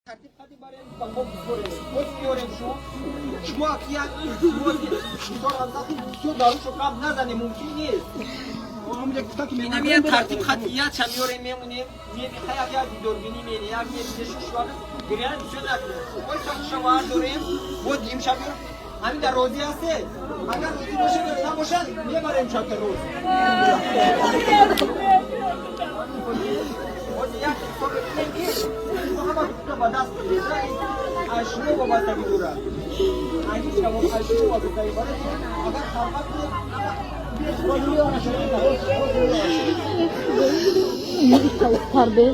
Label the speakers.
Speaker 1: Тартиб қади барем, ба мо бигорем, боз биёрем. Шумо ак як илтимос, мисол аз бисёр дарушо гап назанем, мумкин нест. Инам як тартиб хатият ша меёрем, мемонем, мебиха як як дидорбинӣ мене як мебине, шушвар гирян бисёр накунем. Ой, шавар дорем, бо дим ша биёрем. Ҳамин дар розӣ ҳастед? Агар розӣ бошед, набошад, мебарем шаб рӯз. Як ҳисоб мекунем, ки шумо ҳама ҳуқуқро ба даст мегиред. Аз шумо вобастагӣ дорад, аз шумо вобастагӣ. Барои агар халват кунед.
Speaker 2: Тарбе.